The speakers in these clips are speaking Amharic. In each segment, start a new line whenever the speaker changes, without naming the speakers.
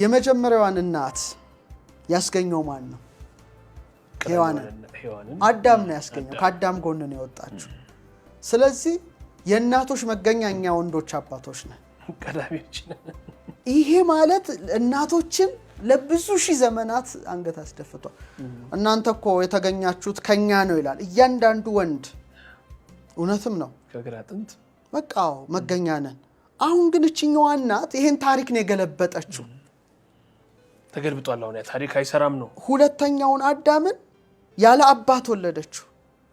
የመጀመሪያዋን እናት ያስገኘው ማን ነው? ሔዋንን።
ሔዋንን።
አዳም ነው ያስገኘው። ከአዳም ጎን ነው የወጣችው። ስለዚህ የእናቶች መገኛ እኛ ወንዶች አባቶች ነን።
ቀዳሚዎች ነን።
ይሄ ማለት እናቶችን ለብዙ ሺህ ዘመናት አንገት አስደፍቷል። እናንተ እኮ የተገኛችሁት ከኛ ነው ይላል እያንዳንዱ ወንድ። እውነትም ነው።
ከግራ አጥንት።
በቃ አዎ፣ መገኛ ነን። አሁን ግን እችኛዋ እናት ይሄን ታሪክ ነው የገለበጠችው።
ተገልብጧል። አሁን ያ ታሪክ አይሰራም ነው።
ሁለተኛውን አዳምን ያለ አባት ወለደችው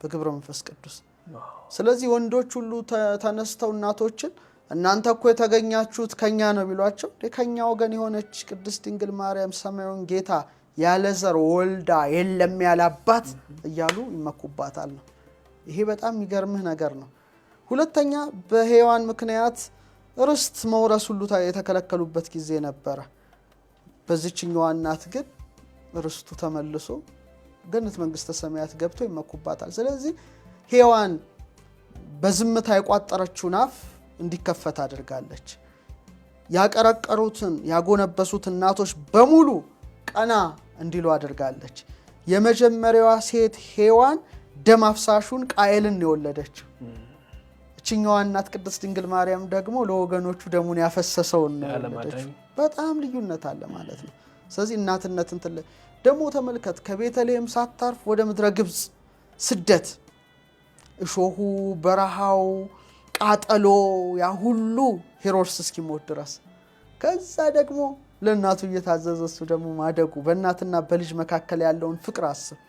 በግብረ መንፈስ ቅዱስ። ስለዚህ ወንዶች ሁሉ ተነስተው እናቶችን እናንተ እኮ የተገኛችሁት ከኛ ነው ቢሏቸው፣ ከኛ ወገን የሆነች ቅድስት ድንግል ማርያም ሰማያዊውን ጌታ ያለ ዘር ወልዳ የለም ያለ አባት እያሉ ይመኩባታል ነው። ይሄ በጣም የሚገርምህ ነገር ነው። ሁለተኛ በሔዋን ምክንያት ርስት መውረስ ሁሉ የተከለከሉበት ጊዜ ነበረ። በዚችኛዋ እናት ግን ርስቱ ተመልሶ ገነት መንግስተ ሰማያት ገብቶ ይመኩባታል። ስለዚህ ሔዋን በዝምታ የቋጠረችውን አፍ እንዲከፈት አድርጋለች። ያቀረቀሩትን ያጎነበሱት እናቶች በሙሉ ቀና እንዲሉ አድርጋለች። የመጀመሪያዋ ሴት ሔዋን ደም አፍሳሹን ቃኤልን የወለደችው፣ እችኛዋ እናት ቅድስት ድንግል ማርያም ደግሞ ለወገኖቹ ደሙን ያፈሰሰውን ነው የወለደችው። በጣም ልዩነት አለ ማለት ነው። ስለዚህ እናትነትን ደግሞ ተመልከት። ከቤተልሔም ሳታርፍ ወደ ምድረ ግብፅ ስደት፣ እሾሁ፣ በረሃው፣ ቃጠሎ፣ ያ ሁሉ ሄሮድስ እስኪሞት ድረስ፣ ከዛ ደግሞ ለእናቱ እየታዘዘ እሱ ደግሞ ማደጉ፣ በእናትና በልጅ መካከል ያለውን ፍቅር አስብ።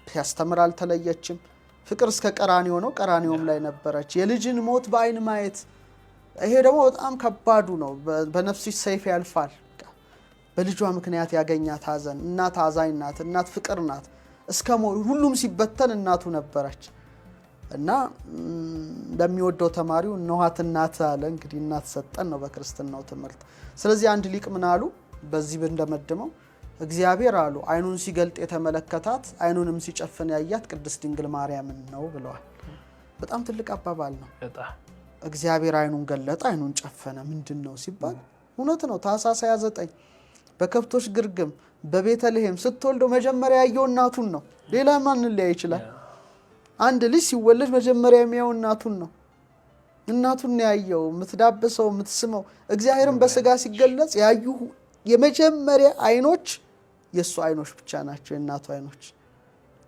ሲያስተምር አልተለየችም። ፍቅር እስከ ቀራንዮ ነው። ቀራንዮም ላይ ነበረች። የልጅን ሞት በአይን ማየት ይሄ ደግሞ በጣም ከባዱ ነው። በነፍስሽ ሰይፍ ያልፋል። በልጇ ምክንያት ያገኛት ሐዘን። እናት አዛኝ ናት። እናት ፍቅር ናት። እስከ ሁሉም ሲበተን እናቱ ነበረች። እና ለሚወደው ተማሪው እነኋት እናት አለ። እንግዲህ እናት ሰጠን ነው በክርስትናው ትምህርት። ስለዚህ አንድ ሊቅ ምን አሉ? በዚህ ብንደመድመው፣ እግዚአብሔር አሉ አይኑን ሲገልጥ የተመለከታት አይኑንም ሲጨፍን ያያት ቅድስት ድንግል ማርያምን ነው ብለዋል። በጣም ትልቅ አባባል ነው። እግዚአብሔር አይኑን ገለጠ፣ አይኑን ጨፈነ። ምንድን ነው ሲባል እውነት ነው። ታኅሳስ 29 በከብቶች ግርግም በቤተልሔም ስትወልደው መጀመሪያ ያየው እናቱን ነው። ሌላ ማንን ሊያይ ይችላል? አንድ ልጅ ሲወለድ መጀመሪያ የሚያየው እናቱን ነው። እናቱን ያየው፣ የምትዳብሰው፣ የምትስመው። እግዚአብሔርን በስጋ ሲገለጽ ያዩ የመጀመሪያ አይኖች የእሱ አይኖች ብቻ ናቸው፣ የእናቱ አይኖች።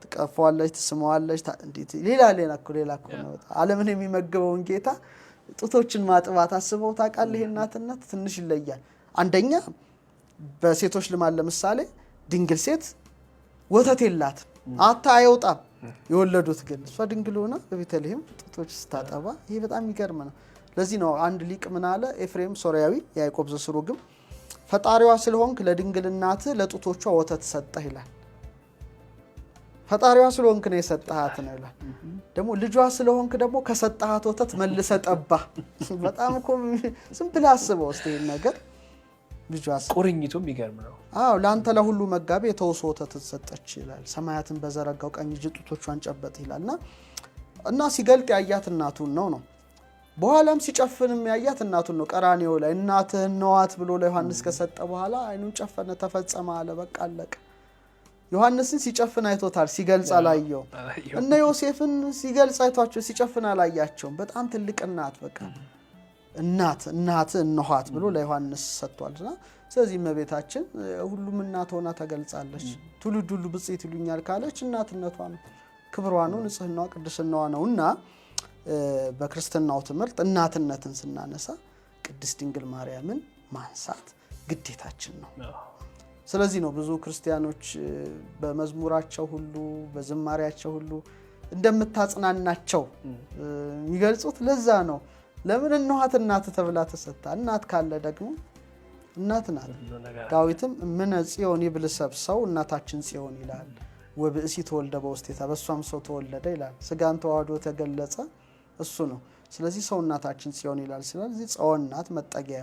ትቀፈዋለች፣ ትስመዋለች። እንዴት ሌላ ሌላ እኮ ሌላ እኮ ነው። ዓለምን የሚመግበውን ጌታ ጡቶችን ማጥባት አስበው ታውቃለህ? ይሄ እናትነት ትንሽ ይለያል። አንደኛ በሴቶች ልማድ ለምሳሌ ድንግል ሴት ወተት የላትም፣ አታ አይወጣም። የወለዱት ግን እሷ ድንግል ሆና በቤተልሔም ጡቶች ስታጠባ ይሄ በጣም የሚገርም ነው። ለዚህ ነው አንድ ሊቅ ምን አለ? ኤፍሬም ሶርያዊ ያዕቆብ ዘስሩግም ፈጣሪዋ ስለሆንክ ለድንግል እናትህ ለጡቶቿ ወተት ሰጠህ ይላል። ፈጣሪዋ ስለሆንክ ነው የሰጠሃት ነው ይላል። ደግሞ ልጇ ስለሆንክ ደግሞ ከሰጠሃት ወተት መልሰህ ጠባ። በጣም እኮ ዝም ብለህ አስበው እስኪ ይሄን ነገር። ልጇ
ቁርኝቱ የሚገርም ነው።
አዎ፣ ለአንተ ለሁሉ መጋቢ የተውሶ ወተት ሰጠች ይላል። ሰማያትን በዘረጋው ቀኝ እጅ ጡቶቿን ጨበጥ ይላል። እና ሲገልጥ ያያት እናቱን ነው። በኋላም ሲጨፍንም ያያት እናቱን ነው። ቀራንዮ ላይ እናትህ እነኋት ብሎ ለዮሐንስ ከሰጠ በኋላ አይኑን ጨፈነ፣ ተፈጸመ አለ። በቃ አለቀ። ዮሐንስን ሲጨፍን አይቶታል፣ ሲገልጽ አላየውም። እነ ዮሴፍን ሲገልጽ አይቷቸው ሲጨፍን አላያቸውም። በጣም ትልቅ እናት፣ በቃ እናት እናት እነኋት ብሎ ለዮሐንስ ሰጥቷልና፣ ስለዚህ እመቤታችን ሁሉም እናት ሆና ተገልጻለች። ትውልድ ሁሉ ብፅዕት ይሉኛል ካለች እናትነቷ ነው፣ ክብሯ ነው፣ ንጽህናዋ፣ ቅድስናዋ ነውና በክርስትናው ትምህርት እናትነትን ስናነሳ ቅድስት ድንግል ማርያምን ማንሳት ግዴታችን ነው። ስለዚህ ነው ብዙ ክርስቲያኖች በመዝሙራቸው ሁሉ በዝማሪያቸው ሁሉ እንደምታጽናናቸው የሚገልጹት ለዛ ነው። ለምን እነኋት እናት ተብላ ተሰጥታ፣ እናት ካለ ደግሞ እናት ናት። ዳዊትም እምነ ጽዮን ይብል ሰብእ፣ ሰው እናታችን ጽዮን ይላል። ወብእሲ ተወልደ በውስቴታ፣ በእሷም ሰው ተወለደ ይላል። ስጋን ተዋህዶ ተገለጸ እሱ ነው። ስለዚህ ሰው እናታችን ጽዮን ይላል። ስለዚህ ጽዮን ናት መጠጊያ።